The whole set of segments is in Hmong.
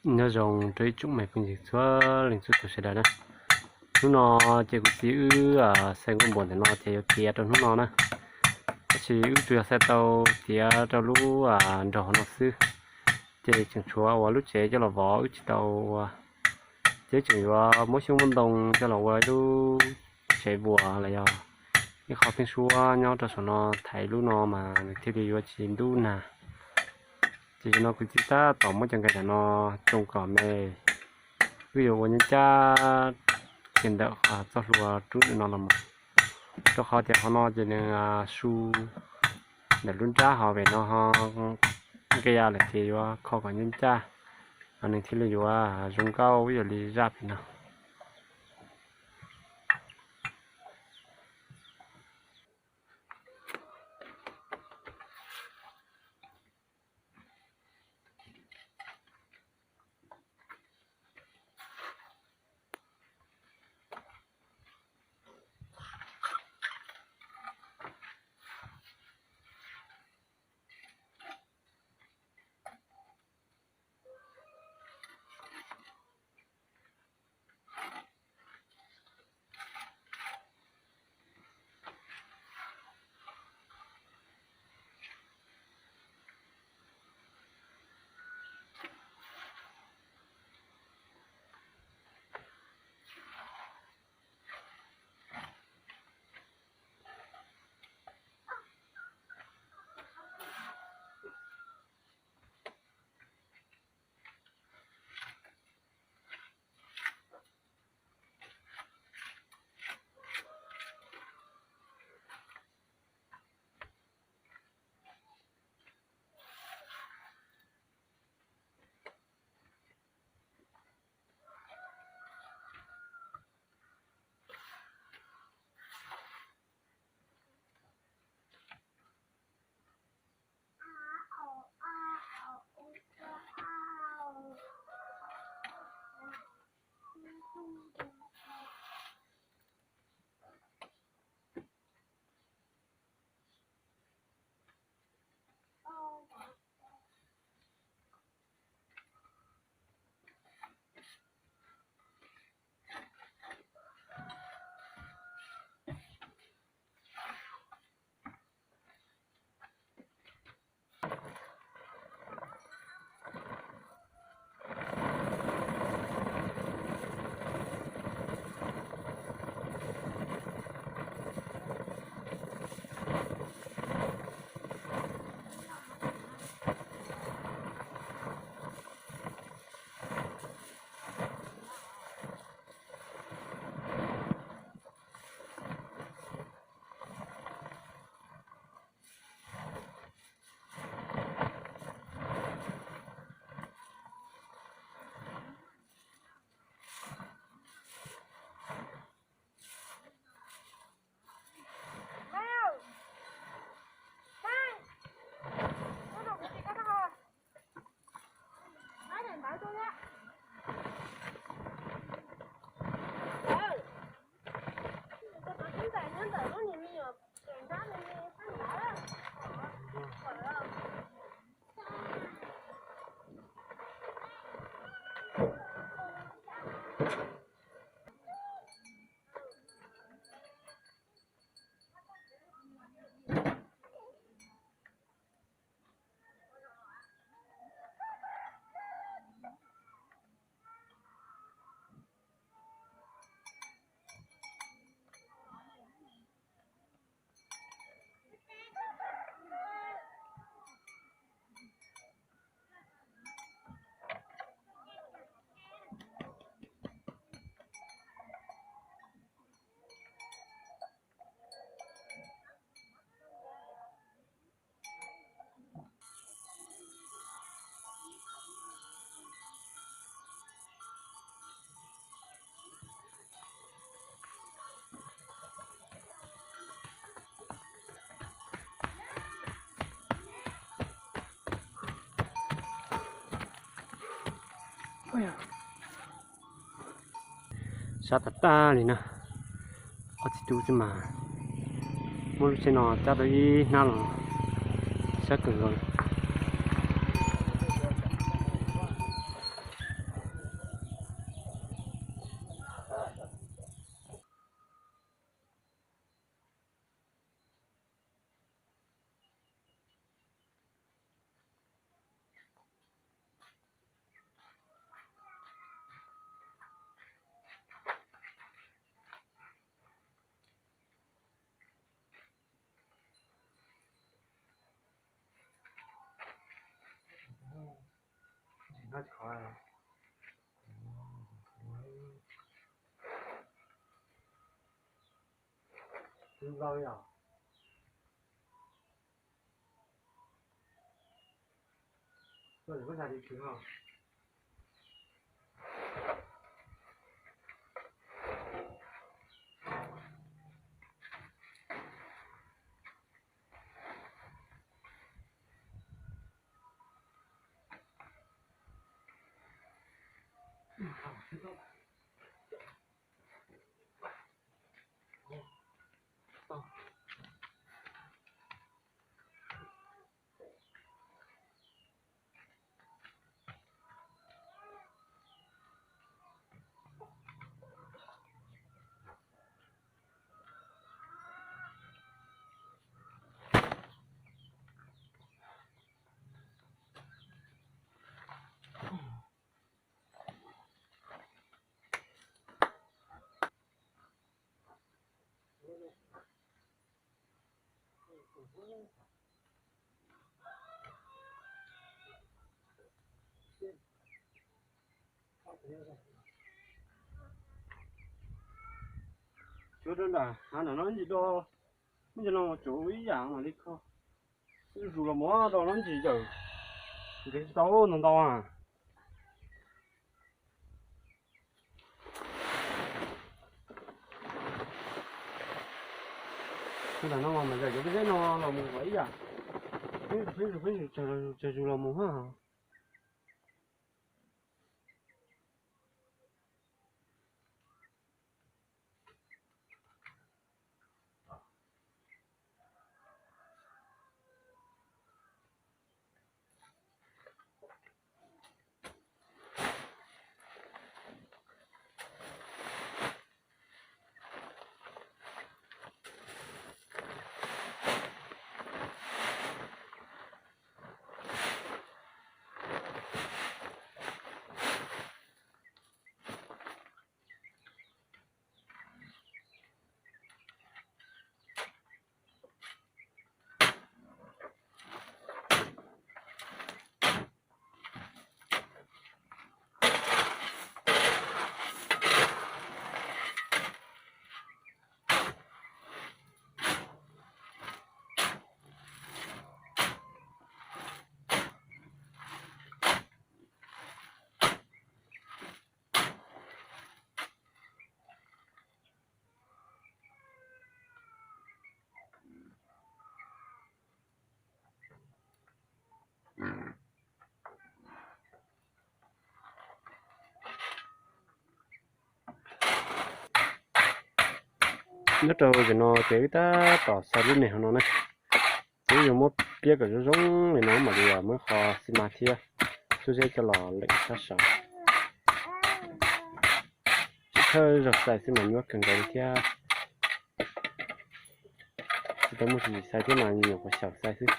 Nyob zoo rau ib tsoom me phooj ywg txhua leej txhua tus sawv daws na. Hnub no ces kuv txiv wb xaws nkuaj npuas ntawm no ces yuav tiav rau hnub no na. Tab sis wb tsuas yog xaws tau tiav rau lub nraum no xwb, ces tseem tshuav uas lub tsev coj los vov wb tsis tau ua. Ces wb tseem yuav muab xyoob muab ntoo coj los ua ib lub tsev vuas los yog ib qho pheeb suab nyob rau saum no, thaiv lub no mas nws thiaj li yuav tsis ntub nag. Ces zaum no kuv txiv tab tom muab cov nqaij ntawm no tsoo kom me, wb yuav ua nyab ncaj kiag ntawm txoj hlua rub ntawm no los mus, rau qhov tias qhov no ces nws su ntawm lub nrab ho pem no ho nqia lawm ces yuav kho kom nyab ncaj, nws thiaj li yuav zoo nkauj ib yam li zaj pem no. Sab tag tag li na, ob txiv tub xwb mas muab lub tsheb no cab tau ib hnab los sab kawg nkaus. Cuab rau nram hav nram no ntsis do, muab cov no tsuav ua ib yam mam li kho. Zus los mus rau no ntsis yawm, nkees tsis tau ntau ntau. Nram no mas yawm cov pob zeb no los mus ua ib yam, pheej zus pheej zus pheej zus tsawg zus los mus hab. Nyob rau zaum no ces wb tab tom xais lub niag hauv no ne. Ces wb yuav muab piab kom zoo zoo li no mam li muab qhov xi mas thiab lub zeb coj los leem sab saud. Tsis thawj zaug xais xwb mas nyuaj kawg nkaus li thiab. Tsis tau muaj tsis xais thiab mas nyuam qhuav xyaum xais xwb.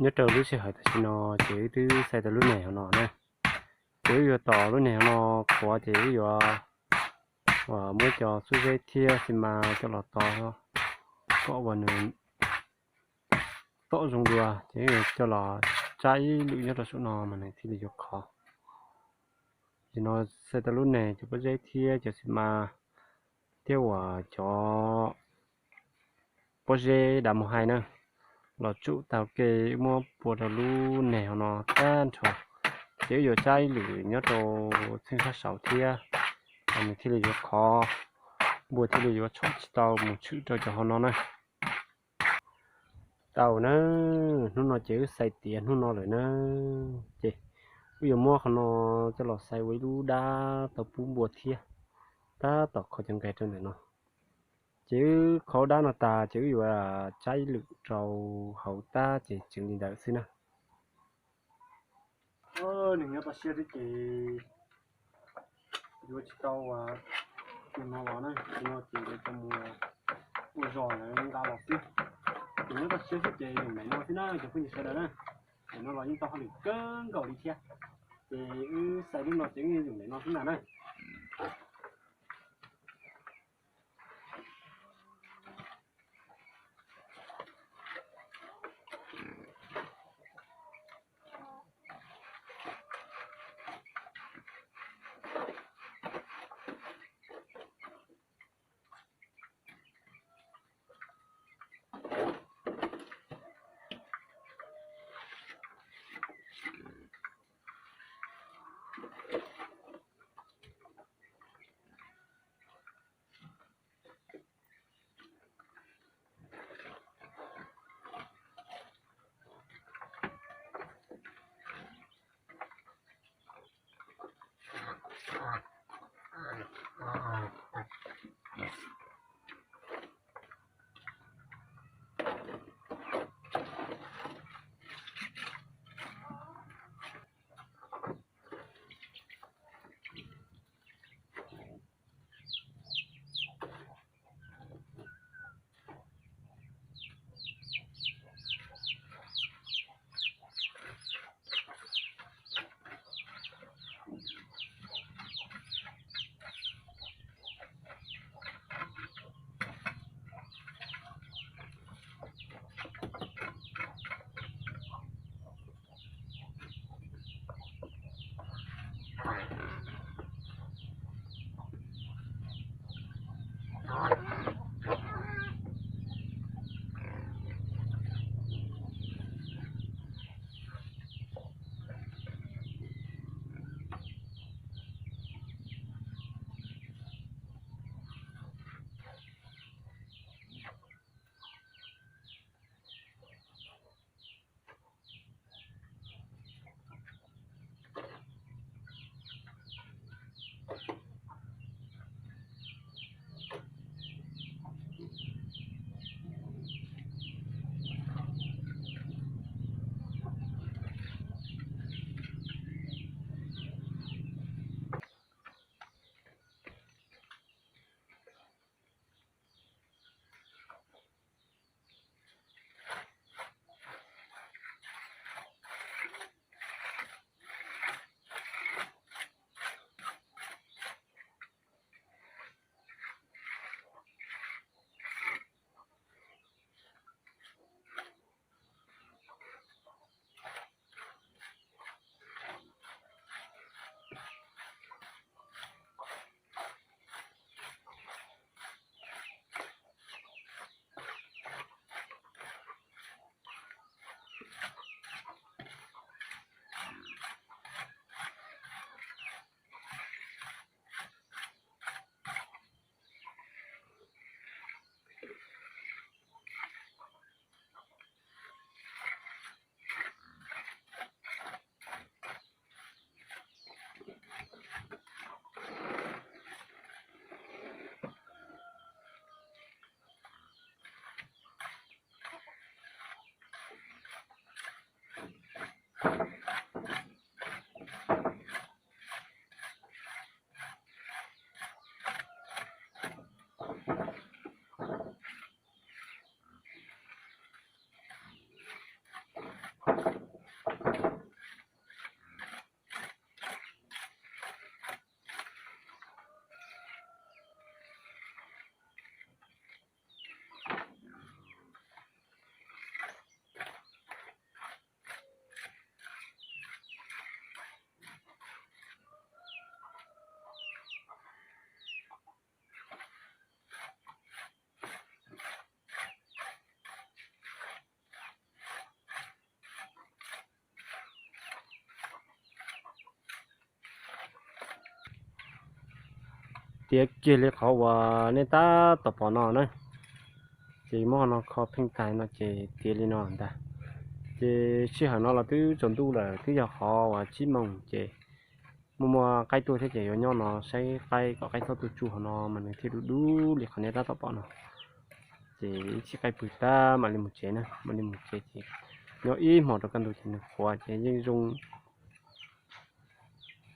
Nyob rau lub sij hawm tam sim no ces wb twb xais tau lub neeg hauv no na. Ces wb yuav tom lub neeg hauv no qhuav ces wb yuav muab cov xub zeb thiab xi mas coj los to kom uas nws tom zoo dua ces wb yuav coj los tsab ib lwm nyob rau saum no mas nws thiaj li yuav khov. Ces no xais tau lub neeg cov pob zeb thiab cov xi mas thiab uas cov pob zeb dav mus hais na los tsum tau ke muab pua rau lub neeg hauv no tag nrho. Ces wb yuav tsab ib lwm nyob rau txheej sab saud thiab, nws thiaj li yuav khov, npua thiaj li yuav tshom tsis tau mus tshwm rau cov hauv no na. Tau na, hnub no ces wb xais tiav hnub no lawm na, ces wb yuav muab qhov no coj los xais ua ib lub dab tau pub npua thiab. Tab tom kho cov nqaij rau ntawm no. Ces wb kho dab no tas ces wb yuav tsab ib lwm rau hauv tab ces tseem li ntawd xwb na. Nws nyob toj siab xwb ces yuav tsis tau ua no los na, no ces yuav tau mus ua zog lawv nqa los xwb. Ces nyob toj siab xwb ces yus mem no xwb na cov phooj ywg sawv daws na. Ces no los yeej tau hauj lwm kawg nkaus li thiab. Ces wb xais lub no ces wb yus mem no xwb ntag na. Tiav kiag li qhov uas nej tab tom pom no na. Ces muab qhov no kho pheej tag no ces tiav li no ntag. Ces sij hawm no los twb tsaus ntuj lawm, twb yog qhov uas tsib moos ces muaj muaj qaib tuaj thiab ces yuav nyob no saib qaib kom qaib txhob tuaj tsuj hauv no mas nws thiaj dub dub li qhov nej tab tom pom no. Ces ib chim qaib pw tag mam li mus tsev na, mam li mus tsev ces nyob ib hmos rau kaj ntug ces nws qhuav ces yeej zoo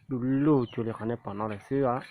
du lug cuag li qhov nej pom no lawm xwb os.